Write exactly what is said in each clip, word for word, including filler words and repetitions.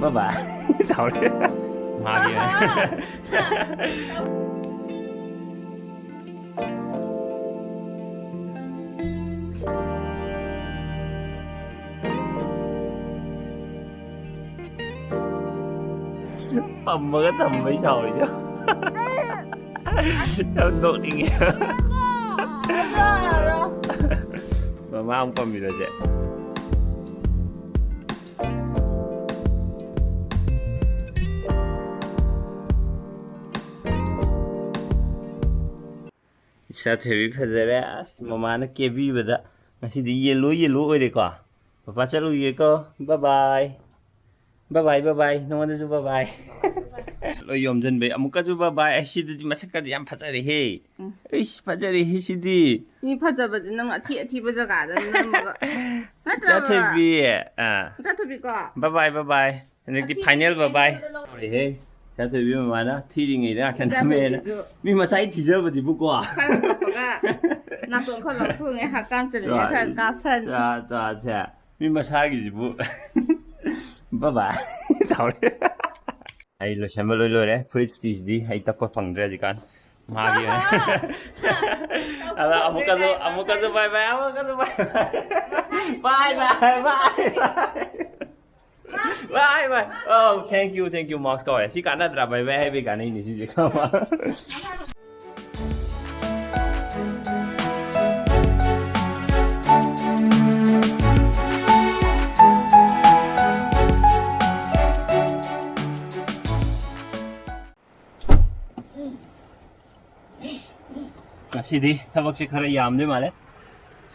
Bye bye. Sorry. ꯃꯥꯒꯤ ꯄꯝꯃꯒ ꯊꯝꯕꯩ ꯁꯥꯎꯔꯤꯗꯣ꯫ ꯌꯥꯝ ꯅꯣꯛꯅꯤꯡꯉꯦ꯫ ꯃꯃꯥ ꯑꯃꯨꯛ ꯄꯝꯃꯤꯔꯣꯁꯦ꯫ ꯏꯁꯥ ꯊꯣꯏꯕꯤ ꯐꯖꯔꯦ꯫ ꯑꯁ, ꯃꯃꯥꯅ ꯀꯦꯕꯤꯕꯗ ꯉꯁꯤꯗꯤ yellow yellow ꯑꯣꯏꯔꯦꯀꯣ꯫ ꯄꯄꯥ ꯆꯠꯂꯨꯒꯦꯀꯣ꯫ Bye bye꯫ Bye bye, bye bye꯫ ꯅꯉꯣꯟꯗꯁꯨ bye bye꯫ ꯂꯣꯏ ꯌꯣꯝꯁꯤꯟꯕꯩ꯫ ꯑꯃꯨꯛꯀꯁꯨ bye bye꯫ ꯑꯩ ꯁꯤꯗꯗꯤ ꯃꯁꯛꯀꯗꯤ ꯌꯥꯝ ꯐꯖꯔꯦꯍꯦ꯫ ꯎꯝ꯫ ꯏꯁ, ꯐꯖꯔꯦꯍꯦ ꯁꯤꯗꯤ꯫ ꯃꯤ ꯐꯖꯕꯁꯦ ꯅꯪ ꯑꯊꯤ ꯑꯊꯤꯕ ꯖꯒꯥꯗ ꯅꯝꯃꯒ꯫ ꯅꯠꯇ꯭ꯔꯕ? ꯆꯥꯊꯣꯏꯕꯤ꯫ ꯑꯥ꯫ ꯆꯥꯊꯣꯏꯕꯤꯀꯣ? Bye bye, bye bye꯫ ꯍꯟꯗꯛꯇꯤ ꯑꯊꯤꯕ final bye bye꯫ ꯊꯤꯕꯗ ꯂꯧ- ꯇꯧꯔꯦꯍꯦ꯫ ꯆꯥꯊꯣꯏꯕꯤ ꯃꯃꯥꯅ ꯊꯤꯔꯤꯉꯩꯗ ꯀꯩꯅꯣ ꯃꯦꯅ꯫ ꯆꯥꯊꯣꯏꯕꯤꯁꯨ ꯃꯤ ꯃꯁꯥꯏ ꯊꯤꯖꯕꯗꯤꯕꯨꯀꯣ꯫ ꯈꯔ ꯀꯞꯄꯒ ꯅꯥꯇꯣꯟ ꯈꯔ ꯂꯧꯊꯣꯛꯉꯦ, ꯍꯛꯀꯥꯝ ꯆꯜꯂꯤꯉꯩ ꯈꯔ ꯀꯥꯞꯁꯟ꯫ ꯆꯥ, ꯆꯥ, ꯆꯥ꯫ ꯃꯤ ꯃꯁꯥꯒꯤꯁꯤꯕꯨ꯫ Bye bye꯫ Sorry꯫ ꯑꯩ ꯂꯣꯏꯁꯟꯕ ꯂꯣꯏ ꯂꯣꯏꯔꯦ꯫ ꯐꯨꯔꯤꯠ ꯁ꯭ꯇꯤꯁꯤꯗꯤ ꯑꯩ ꯇꯛꯄ ꯐꯪꯗ꯭ꯔꯦ ꯍꯧꯖꯤꯛꯀꯥꯟ꯫ ꯃꯥꯒꯤ ꯑꯣꯏꯅ꯫ ꯑꯗ ꯑꯃꯨꯛꯀꯁꯨ, ꯑꯃꯨꯛꯀꯁꯨ bye bye, ꯑꯃꯨꯛꯀꯁꯨ bye bye꯫ Bye bye, bye bye꯫ Bye bye꯫ Oh, thank you, thank you, Max ꯀꯧꯔꯦ꯫ ꯁꯤ ꯀꯥꯟꯅꯗ꯭ꯔꯥ? Bye bye ꯍꯥꯏꯕꯩ ꯀꯥꯟꯅꯩꯅꯦ ꯁꯤꯁꯦ, ꯈꯪꯉꯕ? ꯉꯁꯤꯗꯤ ꯊꯕꯛꯁꯦ ꯈꯔ ꯌꯥꯝꯗꯣꯏ ꯃꯥꯜꯂꯦ꯫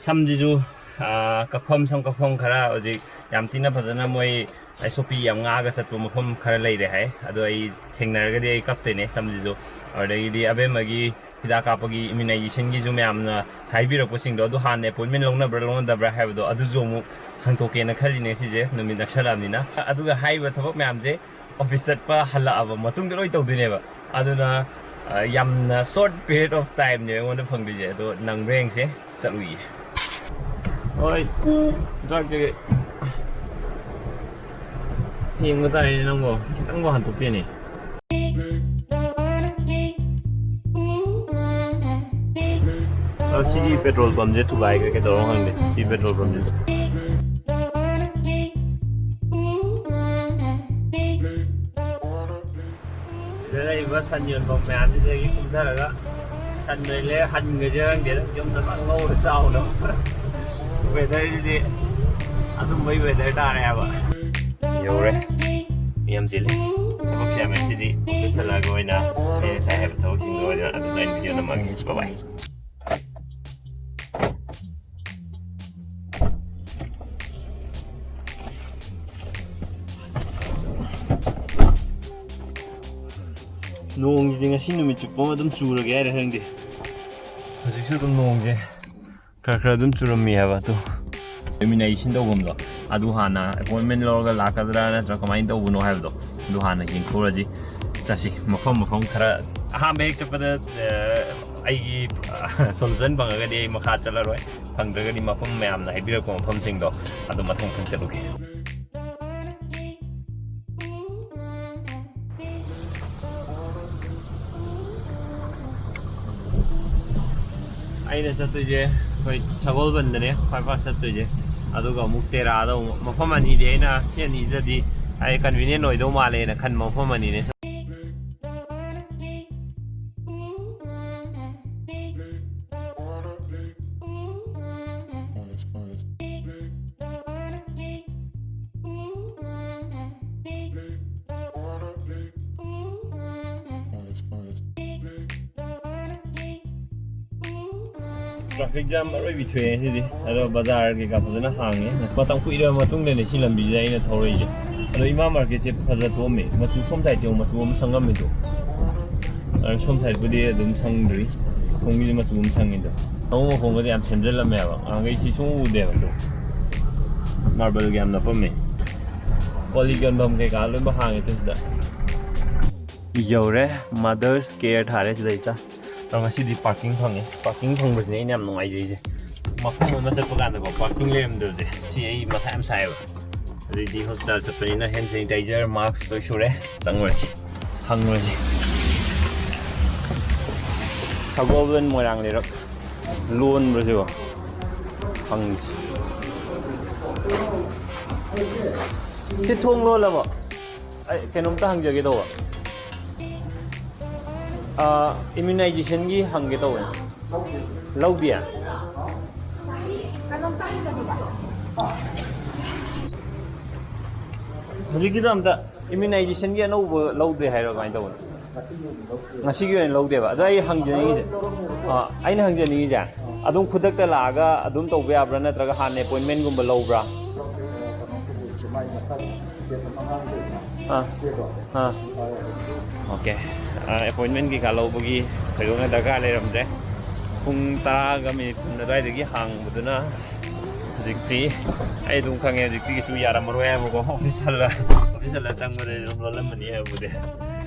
ꯁꯝꯁꯤꯁꯨ, ꯑꯥ, ꯀꯛꯐꯝ, ꯁꯝ ꯀꯛꯐꯝ ꯈꯔ ꯍꯧꯖꯤꯛ ꯌꯥꯝ ꯊꯤꯅ ꯐꯖꯅ ꯃꯣꯏ S O P ꯌꯥꯝ ꯉꯥꯛꯑꯒ ꯆꯠꯄ ꯃꯐꯝ ꯈꯔ ꯂꯩꯔꯦ ꯍꯥꯏ꯫ ꯑꯗꯣ ꯑꯩ ꯊꯦꯡꯅꯔꯒꯗꯤ ꯑꯩ ꯀꯛꯇꯣꯏꯅꯦ ꯁꯝꯁꯤꯁꯨ꯫ ꯑꯗꯨꯗꯒꯤꯗꯤ ꯑꯕꯦꯝꯃꯒꯤ ꯍꯤꯗꯥꯛ ꯀꯥꯞꯄꯒꯤ immunizationꯒꯤꯁꯨ ꯃꯌꯥꯝꯅ ꯍꯥꯏꯕꯤꯔꯛꯄꯁꯤꯡꯗꯣ ꯑꯗꯨ ꯍꯥꯟꯅ appointment ꯂꯧꯅꯕ꯭ꯔꯥ ꯂꯧꯅꯗꯕ꯭ꯔꯥ ꯍꯥꯏꯕꯗꯣ ꯑꯗꯨꯁꯨ ꯑꯃꯨꯛ ꯍꯪꯇꯣꯛꯀꯦꯅ ꯈꯜꯂꯤꯅꯦ ꯁꯤꯁꯦ, ꯅꯨꯃꯤꯠ ꯅꯛꯁꯜꯂꯛꯑꯕꯅꯤꯅ꯫ ꯑꯗꯨꯒ ꯍꯥꯏꯔꯤꯕ ꯊꯕꯛ ꯃꯌꯥꯝꯁꯦ office ꯆꯠꯄ ꯍꯜꯂꯛꯑꯕ ꯃꯇꯨꯡꯗ ꯂꯣꯏ ꯇꯧꯗꯣꯏꯅꯦꯕ꯫ ꯑꯗꯨꯅ, ꯑ, ꯌꯥꯝꯅ short period of timeꯅꯦ ꯑꯩꯉꯣꯟꯗ ꯐꯪꯗꯣꯏꯁꯦ꯫ ꯑꯗꯣ ꯅꯪꯕ꯭ꯔꯥ ꯌꯦꯡꯁꯦ, ꯆꯠꯂꯨꯏꯌꯦ꯫ ꯍꯣꯏ, ꯆꯥꯛꯁꯦ꯫ ꯊꯦꯡꯕ ꯇꯥꯔꯦꯅꯦ ꯅꯪꯕꯣ, ꯈꯤꯇꯪꯕꯨ ꯍꯟꯗꯣꯛꯇꯦꯅꯦ꯫ ꯑ, ꯁꯤꯒꯤ ꯄꯦꯇ꯭ꯔꯣꯜ ꯄꯝꯁꯦ ꯊꯨꯒꯥꯏꯈ꯭ꯔꯦ, ꯀꯩꯗꯧꯔꯣ ꯈꯪꯗꯦ ꯁꯤ ꯄꯦꯇ꯭ꯔꯣꯜ ꯄꯝꯁꯦ꯫ ꯁꯤꯗ ꯂꯩꯔꯤꯕ ꯁꯟ ꯌꯣꯟꯐꯝ ꯃꯌꯥꯝꯁꯤꯗꯒꯤ ꯀꯨꯝꯊꯔꯒ ꯁꯟ ꯑꯣꯏꯅ ꯂꯩꯔ ꯍꯟꯈ꯭ꯔꯁꯤꯔ ꯈꯪꯗꯦꯗ, ꯌꯨꯝꯗ ꯐꯖꯅ ꯉꯧꯔ ꯆꯥꯎꯅꯕ꯫ ꯋꯦꯗꯔꯁꯤꯗꯤ ꯑꯗꯨꯝꯕꯩ ꯋꯦꯗꯔ ꯇꯥꯔꯦ ꯍꯥꯏꯕ꯫ ꯌꯧꯔꯦ꯫ ꯃꯤ ꯌꯥꯝ ꯆꯤꯜꯂꯤ꯫ ꯊꯕꯛꯁꯦ ꯌꯥꯝꯃꯦ ꯉꯁꯤꯗꯤ꯫ ꯑꯣꯐꯤꯁ ꯍꯜꯂꯛꯑꯒ ꯑꯣꯏꯅ ꯑꯩ ꯉꯁꯥꯏ ꯍꯥꯏꯕ ꯊꯕꯛꯁꯤꯡꯗꯣ ꯑꯣꯏꯅ ꯑꯗꯨꯗ ꯑꯩꯅ ꯚꯤꯗꯤꯑꯣ ꯅꯝꯃꯒꯦ꯫ ꯕꯥꯏ ꯕꯥꯏ꯫ ꯅꯣꯡꯁꯤꯗꯤ ꯉꯁꯤ ꯅꯨꯃꯤꯠ ꯆꯨꯞꯄ ꯑꯃ ꯑꯗꯨꯝ ꯆꯨꯔꯒꯦ ꯍꯥꯏꯔ ꯈꯪꯗꯦ꯫ ꯍꯧꯖꯤꯛꯁꯨ ꯑꯗꯨꯝ ꯅꯣꯡꯁꯦ ꯈꯔ ꯈꯔ ꯑꯗꯨꯝ ꯆꯨꯔꯝꯃꯤ ꯍꯥꯏꯕ꯫ ꯑꯗꯨ ꯂꯩꯃꯤꯟꯅꯩ ꯁꯤꯟ ꯇꯧꯐꯝꯗꯣ, ꯑꯗꯨ ꯍꯥꯟꯅ ꯑꯦꯄꯣꯏꯟꯃꯦꯟ ꯂꯧꯔꯒ ꯂꯥꯛꯀꯗ꯭ꯔꯥ ꯅꯠꯇ꯭ꯔꯒ ꯀꯃꯥꯏꯅ ꯇꯧꯕꯅꯣ ꯍꯥꯏꯕꯗꯣ, ꯑꯗꯨ ꯍꯥꯟꯅ ꯌꯦꯡꯊꯣꯛꯎꯔꯁꯤ꯫ ꯆꯠꯁꯤ ꯃꯐꯝ ꯃꯐꯝ ꯈꯔ꯫ ꯑꯍꯥꯟꯕ ꯍꯦꯛ ꯆꯠꯄꯗ, ꯑ, ꯑꯩꯒꯤ ꯁꯣꯂꯨꯁꯟ ꯐꯪꯉꯒꯗꯤ ꯑꯩ ꯃꯈꯥ ꯆꯠꯂꯔꯣꯏ, ꯐꯪꯗ꯭ꯔꯒꯗꯤ ꯃꯐꯝ ꯃꯌꯥꯝꯅ ꯍꯥꯏꯕꯤꯔꯛꯄ ꯃꯐꯝꯁꯤꯡꯗꯣ ꯑꯗꯨ ꯃꯊꯪ ꯃꯊꯪ ꯆꯠꯂꯨꯒꯦ꯫ ꯑꯩꯅ ꯆꯠꯇꯣꯏꯁꯦ ꯑꯩꯈꯣꯏ ꯁꯒꯣꯜꯕꯟꯗꯅꯦ ꯈ꯭ꯋꯥꯏ ꯐꯥꯔꯁ ꯆꯠꯇꯣꯏꯁꯦ꯫ ꯑꯗꯨꯒ ꯑꯃꯨꯛ ꯇꯦꯔꯥꯗ ꯑꯃꯨꯛ, ꯃꯐꯝ ꯑꯅꯤꯗꯤ ꯑꯩꯅ, ꯁꯤ ꯑꯅꯤꯗꯗꯤ ꯑꯩ ꯀꯟꯚꯤꯅꯤꯌꯦꯟ ꯑꯣꯏꯗꯧ ꯃꯥꯜꯂꯦꯅ ꯈꯟꯕ ꯃꯐꯝ ꯑꯅꯤꯅꯦ꯫ ꯇ꯭ꯔꯥꯐꯤꯛ ꯖꯥꯝ ꯑꯔꯣꯏꯕꯤ ꯊꯣꯛꯑꯦ ꯉꯁꯤꯗꯤ꯫ ꯑꯗꯣ ꯕꯖꯥꯔ ꯀꯩꯀꯥ ꯐꯖꯅ ꯍꯥꯡꯉꯦ꯫ ꯃꯇꯝ ꯀꯨꯏꯔꯕ ꯃꯇꯨꯡꯗꯅꯦ ꯁꯤ ꯂꯝꯕꯤꯁꯦ ꯑꯩꯅ ꯊꯧꯔꯛꯏꯁꯦ꯫ ꯑꯗꯣ ꯏꯃꯥ ꯃꯥꯔꯀꯦꯠꯁꯦ ꯐꯖ ꯊꯣꯛꯑꯝꯃꯦ꯫ ꯃꯆꯨ ꯁꯣꯝ ꯁꯥꯏꯠꯇꯤ ꯑꯃꯨꯛ ꯃꯆꯨ ꯑꯃ ꯁꯪꯉꯝꯃꯤꯗꯣ꯫ ꯑꯗꯣ ꯁꯣꯝ ꯁꯥꯏꯠꯄꯨꯗꯤ ꯑꯗꯨꯝ ꯁꯪꯗ꯭ꯔꯤ꯫ ꯁꯣꯝꯒꯤꯗꯤ ꯃꯆꯨ ꯑꯃ ꯁꯪꯉꯤꯗꯣ꯫ ꯑꯃꯨꯛ ꯃꯈꯣꯡꯒꯗꯤ ꯌꯥꯝ ꯁꯦꯝꯖꯤꯜꯂꯝꯃꯦꯕ꯫ ꯉꯍꯥꯟꯈꯩ ꯁꯤ ꯁꯨꯡꯎ ꯎꯗꯦꯕ ꯑꯗꯣ꯫ ꯃꯥꯔꯕꯜꯒ ꯌꯥꯝ ꯅꯞꯄꯝꯃꯦ꯫ ꯀꯣꯜ ꯂꯤꯛ ꯌꯣꯟꯐꯝ ꯀꯩꯀꯥ ꯂꯣꯏꯅꯃꯛ ꯍꯥꯡꯉꯦ ꯁꯤꯗ꯫ ꯌꯧꯔꯦ꯫ Mother's Care ꯊꯥꯔꯦ ꯁꯤꯗꯩꯗ꯫ ꯑꯗꯣ ꯉꯁꯤꯗꯤ ꯄꯥꯔꯀꯤꯡ ꯐꯪꯉꯦ꯫ ꯄꯥꯔꯀꯤꯡ ꯐꯪꯕꯁꯤꯅꯦ ꯑꯩꯅ ꯌꯥꯝ ꯅꯨꯡꯉꯥꯏꯖꯩꯁꯦ꯫ ꯃꯐꯝ ꯑꯃ ꯆꯠꯄ ꯀꯥꯟꯗꯀꯣ ꯄꯥꯔꯀꯤꯡ ꯂꯩꯔꯝꯗꯕꯁꯦ ꯁꯤ ꯑꯩ ꯃꯊꯥ ꯌꯥꯝ ꯁꯥꯏꯌꯦꯕ꯫ ꯑꯗꯨꯗꯤ ꯍꯣꯁꯄꯤꯇꯥꯜ ꯆꯠꯄꯅꯤꯅ ꯍꯦꯟ ꯁꯦꯅꯤꯇꯥꯏꯖꯔ, ꯃꯥꯛꯁ ꯂꯣꯏ ꯁꯨꯔꯦ꯫ ꯆꯪꯉꯨꯔꯁꯤ, ꯍꯪꯉꯨꯔꯁꯤ꯫ ꯁꯒꯣꯜꯕꯟ ꯃꯣꯏꯔꯥꯡ ꯂꯩꯔꯛ ꯂꯣꯟꯕ꯭ꯔꯣ ꯁꯤꯕꯣ? ꯍꯪꯁꯤ꯫ ꯁꯤ ꯊꯣꯡ ꯂꯣꯜꯂꯕꯣ? ꯑꯩ ꯀꯩꯅꯣꯝꯇ ꯍꯪꯖꯒꯦ ꯇꯧꯕ꯫ ꯏꯝꯃ꯭ꯌꯨꯅꯥꯏꯖꯦꯁꯟꯒꯤ ꯍꯪꯒꯦ ꯇꯧꯕꯅꯦ꯫ ꯂꯧꯗꯤꯌꯦ? ꯍꯧꯖꯤꯛꯀꯤꯗꯣ ꯑꯝꯇ, ꯏꯝꯃ꯭ꯌꯨꯅꯥꯏꯖꯦꯁꯟꯒꯤ ꯑꯅꯧꯕ ꯂꯧꯗꯦ ꯍꯥꯏꯔꯣ? ꯀꯃꯥꯏꯅ ꯇꯧꯕꯅꯣ? ꯉꯁꯤꯒꯤ ꯑꯣꯏꯅ ꯂꯧꯗꯦꯕ꯫ ꯑꯗꯣ ꯑꯩ ꯍꯪꯖꯅꯤꯡꯉꯤꯁꯦ, ꯑꯥ, ꯑꯩꯅ ꯍꯪꯖꯅꯤꯡꯉꯤꯁꯦ, ꯑꯗꯨꯝ ꯈꯨꯗꯛꯇ ꯂꯥꯛꯑꯒ ꯑꯗꯨꯝ ꯇꯧꯕ ꯌꯥꯕ꯭ꯔꯥ, ꯅꯠꯇ꯭ꯔꯒ ꯍꯥꯟꯅ ꯑꯦꯄꯣꯏꯟꯃꯦꯟꯒꯨꯝꯕ ꯂꯧꯕ꯭ꯔꯥ? ꯑꯥ, ꯑꯥ, ꯑꯣꯀꯦ꯫ ꯑꯦꯄꯣꯏꯟꯃꯦꯟ ꯀꯩꯀꯥ ꯂꯧꯕꯒꯤ ꯊꯣꯏꯗꯣꯛꯅ ꯗꯔꯀꯥꯔ ꯂꯩꯔꯝꯗ꯭ꯔꯦ꯫ ꯄꯨꯡ ꯇꯔꯥꯒ ꯃꯤꯅꯤꯠ ꯀꯨꯟ ꯑꯗꯨꯋꯥꯏꯗꯒꯤ ꯍꯥꯡꯕꯗꯨꯅ ꯍꯧꯖꯤꯛꯇꯤ ꯑꯩ ꯑꯗꯨꯝ ꯈꯪꯉꯦ, ꯍꯧꯖꯤꯛꯇꯤ ꯀꯩꯁꯨ ꯌꯥꯔꯝꯃꯔꯣꯏ ꯍꯥꯏꯕꯀꯣ꯫ ꯑꯣꯐꯤꯁ ꯍꯜꯂ-, ꯑꯣꯐꯤꯁ ꯍꯜꯂ ꯆꯪꯕꯗ ꯑꯗꯨꯝ ꯂꯣꯜꯂꯝꯃꯅꯤ ꯍꯥꯏꯕꯕꯨꯗꯤ꯫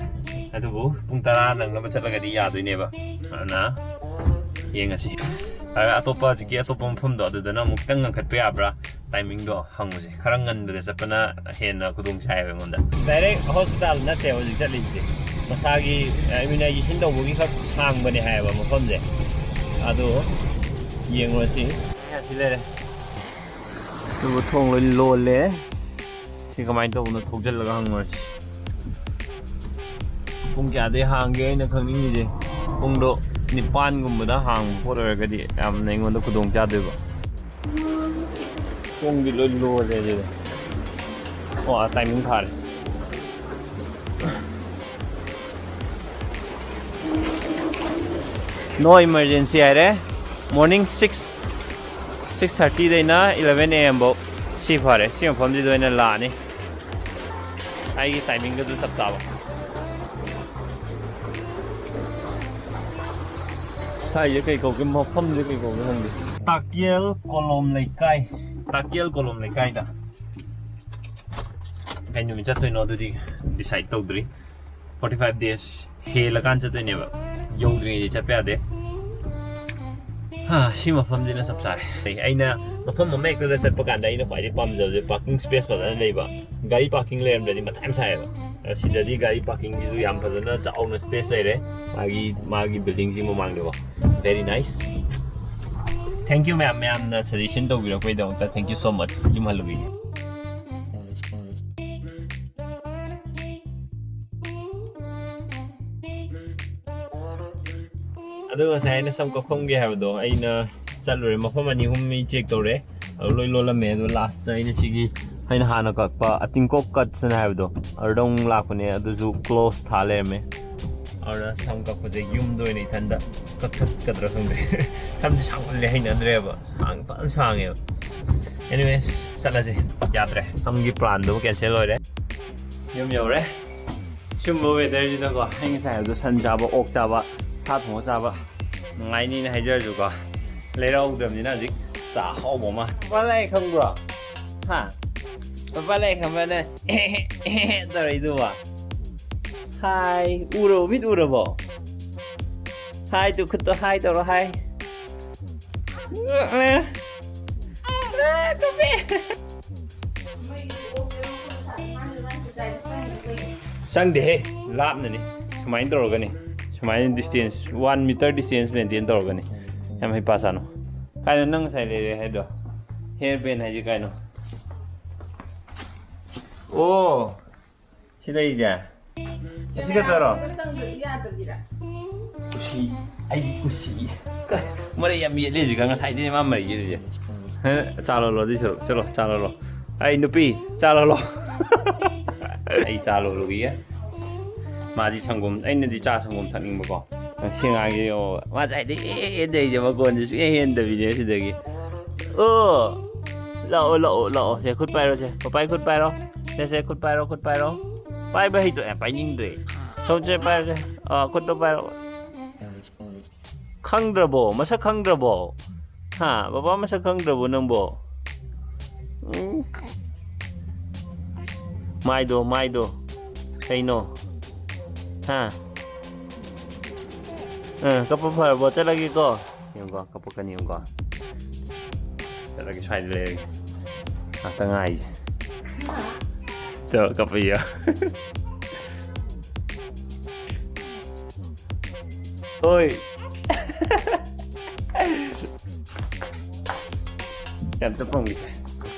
ꯑꯗꯨꯕꯨ ꯄꯨꯡ ꯇꯔꯥ ꯅꯪꯅꯕ ꯆꯠꯂꯒꯗꯤ ꯌꯥꯗꯣꯏꯅꯦꯕ꯫ ꯑꯗꯨꯅ ꯌꯦꯡꯉꯁꯤ꯫ ꯑꯗ ꯑꯇꯣꯞꯄ, ꯍꯧꯖꯤꯛꯀꯤ ꯑꯇꯣꯞꯄ ꯃꯐꯝꯗꯣ, ꯑꯗꯨꯗꯅ ꯑꯃꯨꯛ ꯈꯤꯇꯪ ꯉꯟꯈꯠꯄ ꯌꯥꯕ꯭ꯔꯥ, ꯇꯥꯏꯃꯤꯡꯗꯣ ꯍꯪꯉꯨꯁꯦ꯫ ꯈꯔ ꯉꯟꯕꯗ ꯆꯠꯄꯅ ꯍꯦꯟꯅ ꯈꯨꯗꯣꯡ ꯆꯥꯏꯌꯦꯕ ꯑꯩꯉꯣꯟꯗ꯫ ꯗꯥꯏꯔꯦꯛ ꯍꯣꯁꯄꯤꯇꯥꯜ ꯅꯠꯇꯦꯕ ꯍꯧꯖꯤꯛ ꯆꯠꯂꯤꯁꯦ, ꯃꯁꯥꯒꯤ ꯏꯝꯃ꯭ꯌꯨꯅꯥꯏꯖꯦꯁꯟ ꯇꯧꯕꯒꯤ ꯈꯛ ꯍꯥꯡꯕꯅꯦ ꯍꯥꯏꯌꯦꯕ ꯃꯐꯝꯁꯦ꯫ ꯑꯗꯣ ꯌꯦꯡꯉꯨꯔꯁꯤ꯫ ꯑꯁꯤ ꯂꯩꯔꯦ꯫ ꯑꯗꯨꯕꯨ ꯊꯣꯡ ꯂꯣꯏ ꯂꯣꯜꯂꯦ꯫ ꯁꯤ ꯀꯃꯥꯏꯅ ꯇꯧꯕꯅꯣ? ꯊꯧꯖꯤꯜꯂꯒ ꯍꯪꯉꯨꯔꯁꯤ꯫ ꯄꯨꯡ ꯀꯌꯥꯗꯩ ꯍꯥꯡꯒꯦ ꯑꯩꯅ ꯈꯪꯅꯤꯡꯉꯤꯁꯦ? ꯄꯨꯡꯗꯣ ꯅꯤꯄꯥꯟꯒꯨꯝꯕꯗ ꯍꯥꯡꯕ ꯄꯣꯠ ꯑꯣꯏꯔꯒꯗꯤ ꯌꯥꯝꯅ ꯑꯩꯉꯣꯟꯗ ꯈꯨꯗꯣꯡ ꯆꯥꯗꯣꯏꯕ꯫ ꯊꯣꯡꯗꯤ ꯂꯣꯏ ꯂꯣꯜꯂꯦ ꯁꯤꯗ꯫ ꯑꯣ, ꯑꯥ, ꯇꯥꯏꯃꯤꯡ ꯐꯥꯔꯦ꯫ No emergency ꯍꯥꯏꯔꯦ꯫ Morning six, six thirty ꯗꯩꯅ eleven A M ꯐꯧ꯫ ꯁꯤ ꯐꯔꯦ, ꯁꯤ ꯃꯐꯝꯁꯤꯗ ꯑꯣꯏꯅ ꯂꯥꯛꯑꯅꯤ꯫ ꯑꯩꯒꯤ ꯇꯥꯏꯃꯤꯡꯒꯁꯨ ꯆꯞ ꯆꯥꯕ꯫ ꯁ꯭ꯋꯥꯏꯁꯦ ꯀꯩ ꯀꯧꯒꯦ? ꯃꯐꯝꯁꯦ ꯀꯩ ꯀꯧꯒꯦ ꯈꯪꯗꯦ꯫ ꯇꯥꯀꯦꯜ ꯀꯣꯂꯣꯝ ꯂꯩꯀꯥꯏ, ꯇꯥꯀꯦꯜ ꯀꯣꯂꯣꯝ ꯂꯩꯀꯥꯏꯗ꯫ ꯀꯩ ꯅꯨꯃꯤꯠ ꯆꯠꯇꯣꯏꯅꯣ ꯑꯗꯨꯗꯤ ꯗꯤꯁꯥꯏꯠ ꯇꯧꯗ꯭ꯔꯤ꯫ Forty five days ꯍꯦꯜꯂꯀꯥꯟ ꯆꯠꯇꯣꯏꯅꯦꯕ, ꯌꯧꯗ꯭ꯔꯤꯉꯩꯗꯤ ꯆꯠꯄ ꯌꯥꯗꯦ꯫ ꯍꯥ, ꯁꯤ ꯃꯐꯝꯁꯤꯅ ꯆꯞ ꯆꯥꯔꯦ꯫ ꯑꯩꯅ ꯃꯐꯝ ꯑꯃ ꯍꯦꯛꯇꯗ ꯆꯠꯄ ꯀꯥꯟꯗ ꯑꯩꯅ ꯈ꯭ꯋꯥꯏꯗꯒꯤ ꯄꯥꯝꯖꯕꯁꯦ parking space ꯐꯖꯅ ꯂꯩꯕ꯫ ꯒꯥꯔꯤ parking ꯂꯩꯔꯝꯗ꯭ꯔꯗꯤ ꯃꯊꯥ ꯌꯥꯝ ꯁꯥꯏꯌꯦꯕ꯫ ꯑꯗꯣ ꯁꯤꯗꯗꯤ ꯒꯥꯔꯤ parkingꯒꯤꯁꯨ ꯌꯥꯝ ꯐꯖꯅ ꯆꯥꯎꯅ space ꯂꯩꯔꯦ꯫ ꯃꯥꯒꯤ, ꯃꯥꯒꯤ buildingꯁꯤ ꯃꯃꯥꯡꯗꯀꯣ꯫ Very nice. Thank you ꯃꯌꯥꯝ, ꯃꯌꯥꯝꯅ suggestion ꯇꯧꯕꯤꯔꯛꯄꯩꯗꯃꯛꯇ thank you so much. ꯌꯨꯝ ꯍꯜꯂꯨꯈꯤꯒꯦ꯫ ꯑꯗꯣ ꯉꯁꯥꯏ ꯑꯩꯅ ꯁꯝ ꯀꯛꯐꯝꯒꯦ ꯍꯥꯏꯕꯗꯣ, ꯑꯩꯅ ꯆꯠꯂꯨꯔꯦ, ꯃꯐꯝ ꯑꯅꯤ ꯑꯍꯨꯝ ꯑꯩ check ꯇꯧꯔꯦ, ꯑꯗꯨ ꯂꯣꯏ ꯂꯣꯜꯂꯝꯃꯦ꯫ ꯑꯗꯣ lastꯇ ꯑꯩꯅ ꯁꯤꯒꯤ, ꯑꯩꯅ ꯍꯥꯟꯅ ꯀꯛꯄ ꯑꯇꯤꯡꯀꯣꯛ cuts ꯍꯥꯏꯅ ꯍꯥꯏꯕꯗꯣ, ꯑꯗꯨꯗ ꯑꯃꯨꯛ ꯂꯥꯛꯄꯅꯦ, ꯑꯗꯨꯁꯨ close ꯊꯥ ꯂꯩꯔꯝꯃꯦ꯫ ꯑꯗꯨꯅ ꯁꯝ ꯀꯛꯄꯁꯦ ꯌꯨꯝꯗ ꯑꯣꯏꯅ ꯏꯊꯟꯗ ꯀꯛꯊꯠꯀꯗ꯭ꯔꯥ ꯈꯪꯗꯦ꯫ ꯁꯝꯁꯦ ꯁꯥꯡꯃꯜꯂꯦ, ꯍꯩꯅꯗ꯭ꯔꯦꯕ, ꯁꯥꯡ ꯐꯖꯅ ꯁꯥꯡꯉꯦꯕ꯫ Anyways, ꯆꯠꯂꯁꯦ꯫ ꯌꯥꯗ꯭ꯔꯦ, ꯁꯝꯒꯤ planꯗꯨ cancel ꯑꯣꯏꯔꯦ꯫ ꯌꯨꯝ ꯌꯧꯔꯦ꯫ ꯁꯤꯒꯨꯝꯕ weatherꯁꯤꯗꯀꯣ, ꯑꯩ ꯉꯁꯥꯏ ꯍꯥꯏꯕꯗꯣ, ꯁꯟ ꯆꯥꯕ, ꯑꯣꯛ ꯆꯥꯕ, ꯁꯥ ꯊꯣꯡꯕ ꯆꯥꯕ ꯅꯨꯡꯉꯥꯏꯅꯤꯅ ꯍꯥꯏꯖꯔꯁꯨꯀꯣ, ꯂꯩꯔꯛꯍꯧꯗ꯭ꯔꯕꯅꯤꯅ ꯍꯧꯖꯤꯛ ꯆꯥ ꯑꯍꯥꯎꯕ ꯑꯃ꯫ ꯄꯄꯥ ꯂꯥꯛꯑꯦ ꯈꯪꯕ꯭ꯔꯣ? ꯍꯥ? ꯄꯄꯥ ꯂꯥꯛꯑꯦ ꯈꯪꯕ꯭ꯔꯥ ꯅꯪ? ꯇꯧꯔꯛꯏꯗꯨꯕꯣ? Hi, ꯎꯔꯕꯣ? ꯃꯤꯠ ꯎꯔꯕꯣ? Hi ꯇꯨ, ꯈꯨꯠꯇꯣ hi ꯇꯧꯔꯣ, hi꯫ ꯆꯪꯗꯦꯍꯦ, ꯂꯥꯞꯅꯅꯤ꯫ ꯁꯨꯃꯥꯏꯅ ꯇꯧꯔꯒꯅꯤ꯫ ꯁꯨꯃꯥꯏꯅ distance, one meter distance maintain ꯇꯧꯔꯒꯅꯤ꯫ ꯌꯥꯝ ꯍꯩꯄꯥ ꯁꯥꯅꯨ꯫ ꯀꯥꯏꯅꯣ ꯅꯪ ꯉꯁꯥꯏ ꯂꯩꯔꯦ ꯍꯥꯏꯗꯣ? Hair band ꯍꯥꯏꯁꯦ ꯀꯥꯏꯅꯣ? ꯑꯣ, ꯁꯤ ꯂꯩꯔꯤꯁꯦ? ꯑꯁꯤ ꯈꯛꯇꯔꯣ? ꯀꯦꯃꯦꯔꯥ ꯆꯪꯗ꯭ꯔꯗꯤ ꯌꯥꯗꯕꯤꯔꯥ? ꯀꯨꯁꯤ, ꯑꯩꯒꯤ ꯀꯨꯁꯤ꯫ ꯃꯔꯩ ꯌꯥꯝ ꯌꯦꯠꯂꯦ ꯍꯧꯖꯤꯛꯀꯥꯟ, ꯉꯁꯥꯏꯗꯩꯅꯦ ꯃꯥ ꯃꯔꯩ ꯌꯦꯠꯂꯤꯁꯦ꯫ ꯍꯦ, ꯆꯥ ꯂꯣꯜꯂꯣ ꯑꯗꯨꯏ ꯁꯔꯨꯛ꯫ ꯆꯠꯂꯣ, ꯆꯥ ꯂꯣꯜꯂꯣ꯫ ꯑꯩ ꯅꯨꯄꯤ, ꯆꯥ ꯂꯣꯜꯂꯣ꯫ ꯑꯩ ꯆꯥ ꯂꯣꯜꯂꯨꯈꯤꯒꯦ꯫ ꯃꯥꯗꯤ ꯁꯪꯒꯣꯝ, ꯑꯩꯅꯗꯤ ꯆꯥ ꯁꯪꯒꯣꯝ ꯊꯛꯅꯤꯡꯕꯀꯣ꯫ ꯁꯤ ꯑꯉꯥꯡꯁꯦ ꯌꯦꯡꯉꯣ, ꯃꯥ ꯉꯁꯥꯏꯗꯩ ꯑꯦ, ꯑꯦ, ꯇꯧꯔꯤꯁꯦ, ꯃꯈꯣꯟꯁꯦ ꯁꯨꯡꯍꯦꯟ ꯍꯦꯟꯗꯕꯤꯅꯦ ꯁꯤꯗꯒꯤ꯫ ꯑꯣ, ꯂꯥꯛꯑꯣ, ꯂꯥꯛꯑꯣ, ꯂꯥꯛꯑꯣ꯫ ꯁꯦ, ꯈꯨꯠ ꯄꯥꯏꯔꯣ, ꯁꯦ꯫ ꯄꯄꯥꯏ ꯈꯨꯠ ꯄꯥꯏꯔꯣ꯫ ꯁꯦ, ꯁꯦ, ꯈꯨꯠ ꯄꯥꯏꯔꯣ, ꯈꯨꯠ ꯄꯥꯏꯔꯣ꯫ ꯄꯥꯏꯕ ꯍꯩꯇ꯭ꯔꯣ? ꯑꯦ, ꯄꯥꯏꯅꯤꯡꯗ꯭ꯔꯦ꯫ ꯁꯣꯝꯁꯦ ꯄꯥꯏꯔꯣ, ꯁꯦ꯫ ꯑꯥ, ꯈꯨꯠꯇꯣ ꯄꯥꯏꯔꯣ꯫ ꯈꯪꯗ꯭ꯔꯕꯣ? ꯃꯁꯛ ꯈꯪꯗ꯭ꯔꯕꯣ? ꯍꯥ? ꯕꯕꯥ ꯃꯁꯛ ꯈꯪꯗ꯭ꯔꯕꯣ ꯅꯪꯕꯣ? ꯎꯝ? ꯃꯥꯏꯗꯣ, ꯃꯥꯏꯗꯣ꯫ ꯀꯩꯅꯣ? ꯍꯥ? ꯑꯥ, ꯀꯞꯄ ꯐꯔꯕꯣ? ꯆꯠꯂꯒꯦꯀꯣ꯫ ꯌꯦꯡꯉꯨꯀꯣ, ꯀꯞꯄꯛꯀꯅꯤ, ꯌꯦꯡꯉꯨꯀꯣ꯫ ꯆꯠꯂꯒꯦ, ꯁ꯭ꯋꯥꯏꯗ ꯂꯩꯔꯒꯦ꯫ ꯉꯥꯛꯇ ꯉꯥꯏꯁꯦ꯫ ꯇꯧꯔ ꯀꯞꯄ ꯌꯥ꯫ ꯍꯣꯏ꯫ ꯀꯩꯝꯇ ꯐꯪꯈꯤꯁꯦ꯫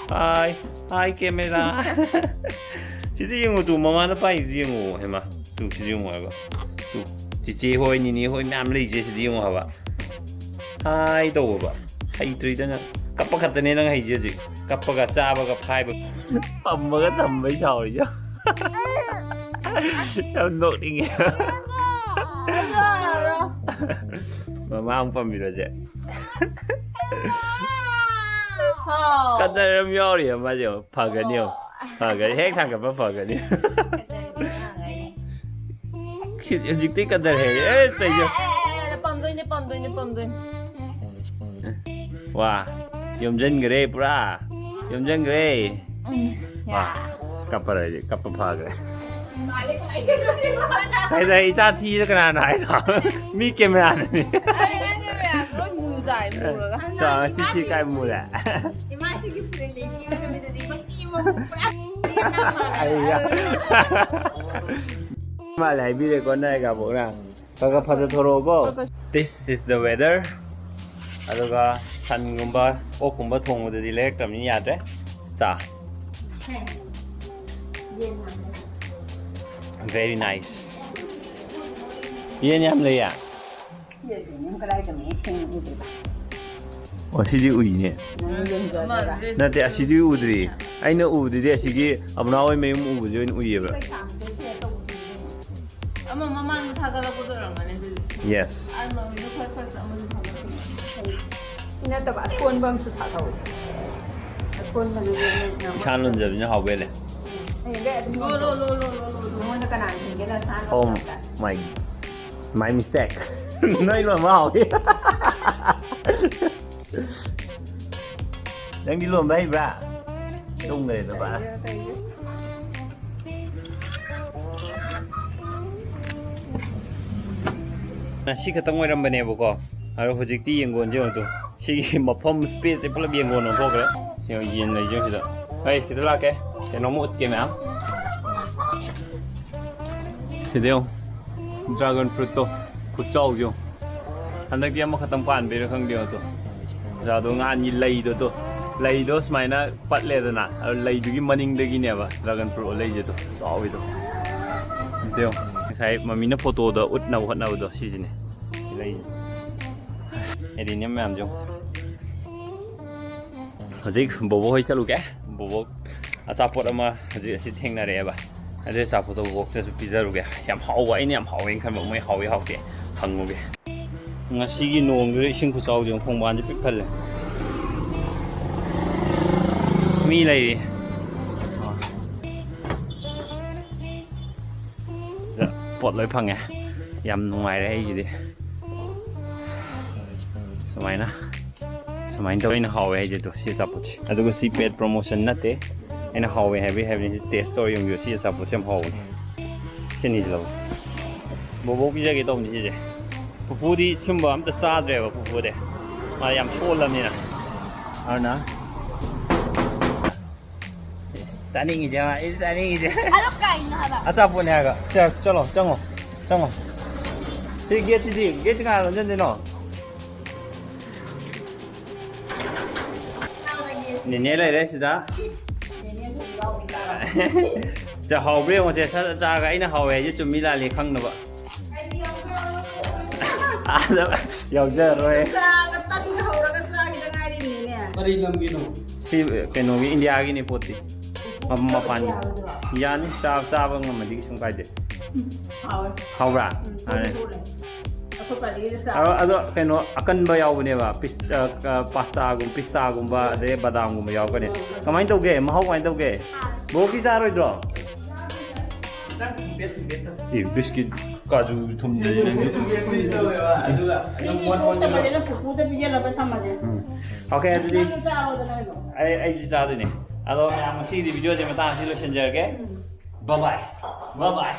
ꯍꯥꯏ꯫ ꯍꯥꯏ, ꯀꯦꯃꯦꯔꯥ꯫ ꯁꯤꯗ ꯌꯦꯡꯉꯨ ꯇꯨ, ꯃꯃꯥꯅ ꯄꯥꯏꯁꯤꯗ ꯌꯦꯡꯉꯨ ꯍꯦꯃꯥ꯫ ꯇꯨ, ꯁꯤꯗ ꯌꯦꯡꯉꯨ ꯍꯥꯏꯕ꯫ ꯇꯨ, ꯆꯤꯆꯦ ꯍꯣꯏ, ꯅꯤꯅꯦ ꯍꯣꯏ ꯃꯌꯥꯝ ꯂꯩꯁꯦ, ꯁꯤꯗ ꯌꯦꯡꯉꯨ ꯍꯥꯏꯕ꯫ ꯍꯥꯏ ꯇꯧꯕ꯫ ꯍꯩꯇ꯭ꯔꯤꯗꯅ꯫ ꯀꯞꯄ ꯈꯛꯇꯅꯦ ꯅꯪ ꯍꯩꯁꯦ ꯍꯧꯖꯤꯛ꯫ ꯀꯞꯄꯒ, ꯆꯥꯕꯒ, ꯐꯥꯏꯕ꯫ ꯄꯝꯃꯒ ꯊꯝꯕꯩ ꯁꯥꯎꯔꯤꯁꯦ꯫ ꯌꯥꯝ ꯅꯣꯛꯅꯤꯡꯉꯦ꯫ ꯃꯃꯥ ꯑꯃꯨꯛ ꯄꯝꯕꯤꯔꯣꯁꯦ꯫ ꯀꯗꯔ ꯑꯃ ꯌꯥꯎꯔꯤꯌꯦ ꯃꯥꯁꯦ꯫ ꯐꯒꯅꯤ꯫ ꯐꯒꯅꯤ꯫ ꯍꯦꯛ ꯊꯥꯡꯒꯠꯄ ꯐꯒꯅꯤ꯫ ꯍꯧꯖꯤꯛꯇꯤ ꯀꯗꯔ ꯍꯦꯜꯂꯦ꯫ ꯑꯦ, ꯇꯩꯖ꯫ ꯄꯝꯗꯣꯏꯅꯦ, ꯄꯝꯗꯣꯏꯅꯦ, ꯄꯝꯗꯣꯏꯅꯦ꯫ ꯋꯥ꯫ ꯌꯣꯝꯁꯤꯟꯈ꯭ꯔꯦ ꯄꯨꯔꯥ꯫ ꯌꯣꯝꯁꯤꯟꯈ꯭ꯔꯦ꯫ ꯎꯝ, ꯋꯥ꯫ ꯌꯥ꯫ ꯀꯞꯄꯔ ꯍꯥꯏꯗꯤ ꯀꯞꯄ ꯐꯈ꯭ꯔꯦ꯫ ꯀꯩꯗ ꯏꯆꯥ ꯊꯤꯗ ꯀꯅꯥꯅꯣ ꯍꯥꯏꯗꯣ? ꯃꯤ ꯀꯦꯃꯦꯔꯥꯅꯅꯤ꯫ ꯑꯩ ꯅꯪꯒꯤ ꯃꯌꯥꯝ ꯂꯣꯏ ꯃꯨ ꯇꯥꯏ, ꯃꯨꯔꯒ꯫ ꯆꯥ, ꯁꯤ ꯁꯤ ꯀꯥꯏ ꯃꯨꯔꯦ? ꯏꯃꯥꯁꯤꯒꯤ ꯐꯨꯔꯤꯠ ꯂꯤꯠꯄꯤꯔꯒ ꯃꯤꯗꯨꯗꯤ ꯃꯇꯤ ꯑꯃ ꯄꯨꯔꯥ ꯑꯩꯌꯥ꯫ ꯃꯥꯂꯦ ꯍꯥꯏꯕꯤꯔꯦꯀꯣ ꯅꯣꯏ ꯀꯥꯕꯣꯛꯅ꯫ ꯈꯔ ꯈꯔ ꯐꯖꯊꯣꯔꯛꯑꯣꯀꯣ꯫ This is the weather꯫ ꯑꯗꯨꯒ ꯁꯟꯒꯨꯝꯕ, ꯑꯣꯛꯀꯨꯝꯕ ꯊꯣꯡꯕꯗꯗꯤ ꯂꯩꯔꯛꯇꯕꯅꯤꯅ ꯌꯥꯗ꯭ꯔꯦ꯫ ꯆꯥ꯫ Very nice꯫ ꯌꯦꯟ ꯌꯥꯝ ꯂꯩꯌꯦ꯫ ꯀꯗꯥꯏꯗ ꯃꯌꯦꯛ ꯁꯦꯡꯅ ꯎꯗ꯭ꯔꯤꯕ? ꯑꯣ, ꯁꯤꯗꯤ ꯎꯏꯅꯦ꯫ ꯅꯪ ꯌꯦꯡꯖꯗ꯭ꯔꯕ? ꯅꯠꯇꯦ, ꯑꯁꯤꯗꯤ ꯎꯗ꯭ꯔꯤ꯫ ꯑꯩꯅ ꯎꯕꯗꯨꯗꯤ ꯑꯁꯤꯒꯤ ꯑꯕꯨꯅꯥ ꯍꯣꯏ ꯃꯌꯨꯝ ꯎꯕꯁꯦ ꯑꯣꯏꯅ ꯎꯏꯌꯦꯕ꯫ ꯀꯩ ꯆꯥꯝꯗꯣꯏꯁꯦ ꯇꯧꯗꯣꯏꯅꯦ꯫ ꯑꯃ ꯃꯃꯥꯡꯗ ꯊꯥꯒꯠꯂꯛꯄꯗꯣ ꯑꯣꯏꯔꯝꯒꯅꯤ ꯑꯗꯨꯗꯤ꯫ Yes꯫ ꯑꯩ ꯃꯃꯤꯗꯣ ꯈꯔ ꯈꯔ ꯑꯃꯁꯨ ꯊꯥꯒꯠꯂꯛꯄꯅꯦ꯫ ꯁꯤ ꯅꯠꯇꯕ ꯑꯊꯣꯟꯕ ꯑꯃꯁꯨ ꯊꯥꯒꯠꯍꯧꯋꯤ꯫ ꯑꯊꯣꯟꯕꯗꯨꯗꯤ ꯅꯪ ꯏꯁꯥꯅ ꯂꯣꯟꯖꯕꯅꯤꯅ ꯍꯥꯎꯕ ꯍꯦꯜꯂꯦ꯫ ꯍꯌꯦꯡꯗꯩ ꯑꯗꯨꯝ ꯂꯣ, ꯂꯣ, ꯂꯣ, ꯂꯣ, ꯂꯣ, ꯂꯣ, ꯂꯣ꯫ ꯅꯉꯣꯟꯗ ꯀꯅꯥꯅ ꯊꯤꯡꯒꯦ ꯅꯪ ꯁꯥ ꯂꯣꯟꯕ? Oh my, my mistake꯫ ꯅꯣꯏ ꯂꯣꯟꯕ ꯍꯥꯎꯋꯤ꯫ ꯅꯪꯗꯤ ꯂꯣꯟꯕ ꯍꯩꯕ꯭ꯔꯥ? ꯇꯨꯝꯈ꯭ꯔꯦꯗꯣ ꯐꯔꯦ꯫ ꯉꯁꯤ ꯈꯛꯇꯪ ꯑꯣꯏꯔꯝꯕꯅꯦꯕꯀꯣ, ꯑꯗꯣ ꯍꯧꯖꯤꯛꯇꯤ ꯌꯦꯡꯒꯣꯟꯁꯦ ꯌꯦꯡꯉꯨ ꯇꯨ꯫ ꯁꯤꯒꯤ ꯃꯐꯝ space ꯁꯦ ꯄꯨꯂꯞ ꯌꯦꯡꯉꯣ ꯑꯣꯟꯊꯣꯛꯈ꯭ꯔꯦ꯫ ꯁꯤ ꯌꯦꯟ ꯂꯩꯁꯦ ꯁꯤꯗ꯫ ꯍꯩ, ꯁꯤꯗ ꯂꯥꯛꯀꯦ꯫ ꯀꯩꯅꯣꯝ ꯎꯠꯀꯦ ꯃꯌꯥꯝ꯫ ꯁꯤꯗ ꯌꯦꯡꯉꯨ꯫ Dragon fruit ꯇꯣ꯫ ꯈꯨꯠꯆꯥꯎꯁꯦ ꯌꯦꯡꯉꯨ꯫ ꯍꯟꯗꯛꯇꯤ ꯑꯃꯈꯛꯇꯪ ꯄꯥꯟꯕꯩꯔꯥ ꯈꯪꯗꯦ ꯑꯗꯣ꯫ ꯖꯥꯗꯣ ꯉꯍꯥꯟꯒꯤ ꯂꯩꯗꯣ ꯇꯣ꯫ ꯂꯩꯗꯣ ꯁꯨꯃꯥꯏꯅ ꯄꯠꯂꯦꯗꯅ꯫ ꯑꯗꯣ ꯂꯩꯗꯨꯒꯤ ꯃꯅꯤꯡꯗꯒꯤꯅꯦꯕ dragon fruit ꯑꯣꯜꯂꯛꯏꯁꯦ ꯇꯣ꯫ ꯆꯥꯎꯋꯤꯗꯣ꯫ ꯑꯗꯣ ꯌꯦꯡꯉꯨ꯫ ꯉꯁꯥꯏ ꯃꯃꯤꯅ ꯐꯣꯇꯣꯗ ꯎꯠꯅꯕ ꯍꯣꯠꯅꯕꯗꯣ ꯁꯤꯁꯤꯅꯦ꯫ ꯂꯩ꯫ Adenium ꯃꯌꯥꯝꯁꯦ ꯌꯦꯡꯉꯨ꯫ ꯍꯧꯖꯤꯛ ꯕꯣꯕꯣꯛ ꯍꯣꯏ ꯆꯠꯂꯨꯒꯦ꯫ ꯕꯣꯕꯣꯛ ꯑꯆꯥꯄꯣꯠ ꯑꯃ ꯍꯧꯖꯤꯛ ꯑꯁꯤ ꯊꯦꯡꯅꯔꯛꯑꯦꯕ꯫ ꯑꯗꯨ ꯑꯆꯥꯄꯣꯠꯇꯣ ꯕꯣꯕꯣꯛꯇꯁꯨ ꯄꯤꯖꯔꯨꯒꯦ꯫ ꯌꯥꯝ ꯍꯥꯎꯕ, ꯑꯩꯅ ꯌꯥꯝ ꯍꯥꯎꯋꯦꯅ ꯈꯟꯕ, ꯃꯣꯏ ꯍꯥꯎꯋꯤ ꯍꯥꯎꯇꯦ ꯍꯪꯉꯨꯒꯦ꯫ ꯉꯁꯤꯒꯤ ꯅꯣꯡꯗꯨꯗ ꯏꯁꯤꯡ ꯈꯨꯆꯥꯎꯁꯦ ꯌꯦꯡꯉꯨ, ꯈꯣꯡꯕꯥꯟꯁꯦ ꯄꯤꯛ ꯊꯜꯂꯦ꯫ ꯃꯤ ꯂꯩꯔꯤ꯫ ꯁꯤꯗ ꯄꯣꯠ ꯂꯣꯏ ꯐꯪꯉꯦ꯫ ꯌꯥꯝ ꯅꯨꯡꯉꯥꯏꯔꯦ ꯑꯩꯒꯤꯗꯤ꯫ ꯁꯨꯃꯥꯏꯅ꯫ ꯁꯨꯃꯥꯏꯅ ꯇꯧꯋꯦ꯫ ꯑꯩꯅ ꯍꯥꯎꯋꯦ ꯍꯥꯏꯁꯦ ꯑꯗꯣ ꯁꯤ ꯑꯆꯥꯄꯣꯠꯁꯦ꯫ ꯑꯗꯨꯒ ꯁꯤ paid promotion ꯅꯠꯇꯦ꯫ ꯑꯩꯅ ꯍꯥꯎꯋꯦ ꯍꯥꯏꯕꯩ ꯍꯥꯏꯕꯅꯤ꯫ ꯁꯤ taste ꯇꯧꯔ ꯌꯦꯡꯕꯤꯌꯨ꯫ ꯁꯤ ꯑꯆꯥꯄꯣꯠꯁꯦ ꯌꯥꯝ ꯍꯥꯎꯕꯅꯦ꯫ ꯁꯤꯅꯤꯁꯤ ꯂꯧ꯫ ꯕꯣꯕꯣꯛ ꯄꯤꯖꯒꯦ ꯇꯧꯕꯅꯤ ꯁꯤꯁꯦ꯫ ꯄꯨꯄꯨꯗꯤ ꯁꯨꯝꯕ ꯑꯝꯇ ꯆꯥꯗ꯭ꯔꯦꯕ ꯄꯨꯄꯨꯗꯤ꯫ ꯃꯥ ꯌꯥꯝ ꯁꯣꯜꯂꯕꯅꯤꯅ꯫ ꯑꯗꯨꯅ ꯆꯥꯅꯤꯡꯉꯤꯁꯦ ꯃꯥ, ꯑꯩ ꯆꯥꯅꯤꯡꯉꯤꯁꯦ꯫ ꯑꯗꯣ ꯀꯩꯅꯣ ꯍꯥꯏꯕ? ꯑꯆꯥꯄꯣꯠꯅꯦ ꯍꯥꯏꯔꯒ꯫ ꯆ-, ꯆꯠꯂꯣ, ꯆꯪꯉꯣ, ꯆꯪꯉꯣ꯫ ꯁꯤ gateꯁꯤꯗꯤ, gateꯁꯤ ꯀꯅꯥ ꯂꯣꯟꯁꯤꯟꯗꯣꯏꯅꯣ? ꯅꯦꯅꯦ ꯂꯩꯔꯦ ꯁꯤꯗ꯫ ꯆꯥ ꯍꯥꯎꯕ꯭ꯔꯥ ꯌꯦꯡꯉꯣꯁꯦ, ꯁꯠ ꯆꯥꯔꯒ ꯑꯩꯅ ꯍꯥꯎꯋꯦ ꯍꯥꯏꯁꯦ ꯆꯨꯝꯃꯤ ꯂꯥꯜꯂꯤ ꯈꯪꯅꯕ꯫ ꯑꯥꯗ ꯌꯥꯎꯖꯔꯣꯏ꯫ ꯆꯥꯒ ꯇꯟꯒ ꯍꯧꯔꯒ ꯆꯥꯈꯤꯗ ꯉꯥꯏꯔꯤꯕꯅꯤꯅꯦ꯫ ꯀꯔꯤ ꯂꯝꯒꯤꯅꯣ? ꯁꯤ ꯀꯩꯅꯣꯒꯤ, ꯏꯟꯗꯤꯌꯥꯒꯤꯅꯤ ꯄꯣꯠꯇꯤ꯫ ꯃ-, ꯃꯄꯥꯟꯒꯤ꯫ ꯌꯥꯅꯤ, ꯆꯥ-, ꯆꯥꯕ ꯉꯝꯃꯗꯤ ꯀꯩꯁꯨꯝ ꯀꯥꯏꯗꯦ꯫ ꯍꯥꯎꯋꯦ꯫ ꯍꯥꯎꯕ꯭ꯔꯥ? ꯎꯝ, ꯍꯥꯎꯔꯦ꯫ ꯊꯨꯝꯁꯨ ꯊꯨꯝꯃꯦ꯫ ꯑꯩꯈꯣꯏ ꯄꯥꯔꯇꯤꯒꯤꯗ ꯆꯥꯕ꯫ ꯑꯗꯣ, ꯑꯗꯣ ꯀꯩꯅꯣ ꯑꯀꯟꯕ ꯌꯥꯎꯕꯅꯦꯕ, ꯄꯤꯁ-, ꯑ, ꯑ, ꯄꯥꯁꯇꯥꯒꯨꯝ-, ꯄꯤꯁꯇꯥꯒꯨꯝꯕ, ꯑꯗꯩ ꯕꯗꯥꯝꯒꯨꯝꯕ ꯌꯥꯎꯔꯛꯀꯅꯤ꯫ ꯀꯃꯥꯏꯅ ꯇꯧꯒꯦ? ꯃꯍꯥꯎ ꯀꯃꯥꯏꯅ ꯇꯧꯒꯦ? ꯍꯥꯎꯋꯦ꯫ ꯕꯣꯕꯣꯛꯀꯤ ꯆꯥꯔꯣꯏꯗ꯭ꯔꯣ? ꯈꯤꯇꯪ ꯊꯨꯝꯕꯦꯠ ꯊꯨꯝꯕꯦꯠ ꯇꯧ꯫ ꯑꯦ, ꯕꯤꯁꯀꯤꯠ, ꯀꯥꯖꯨ ꯊꯨꯝꯗ꯭ꯔꯗꯤ ꯅꯪꯗꯤ꯫ ꯊꯨꯝꯕꯦꯠ ꯊꯨꯝꯕꯦꯠ ꯇꯧꯋꯦꯕ꯫ ꯑꯗꯨꯒ ꯑꯗꯨꯝ ꯁꯤꯗꯤ ꯃꯣꯟ ꯃꯣꯟ ꯁꯣꯛꯇꯕꯅꯤꯅ ꯄꯨꯄꯨꯗ ꯄꯤꯖꯅꯕ ꯊꯝꯃꯒꯦ꯫ ꯎꯝ꯫ OK, ꯑꯗꯨꯗꯤ ꯅꯪꯁꯨ ꯆꯥꯔꯣꯗꯅ ꯀꯩꯅꯣ꯫ ꯑꯩ, ꯑꯩꯁꯨ ꯆꯥꯗꯣꯏꯅꯦ꯫ ꯑꯗꯣ ꯃꯌꯥꯝ, ꯉꯁꯤꯒꯤꯗꯤ videoꯁꯦ ꯃꯇꯥꯡ ꯑꯁꯤꯗ ꯂꯣꯏꯁꯤꯟꯖꯔꯒꯦ꯫ ꯎꯝ꯫ Bye bye. Bye bye.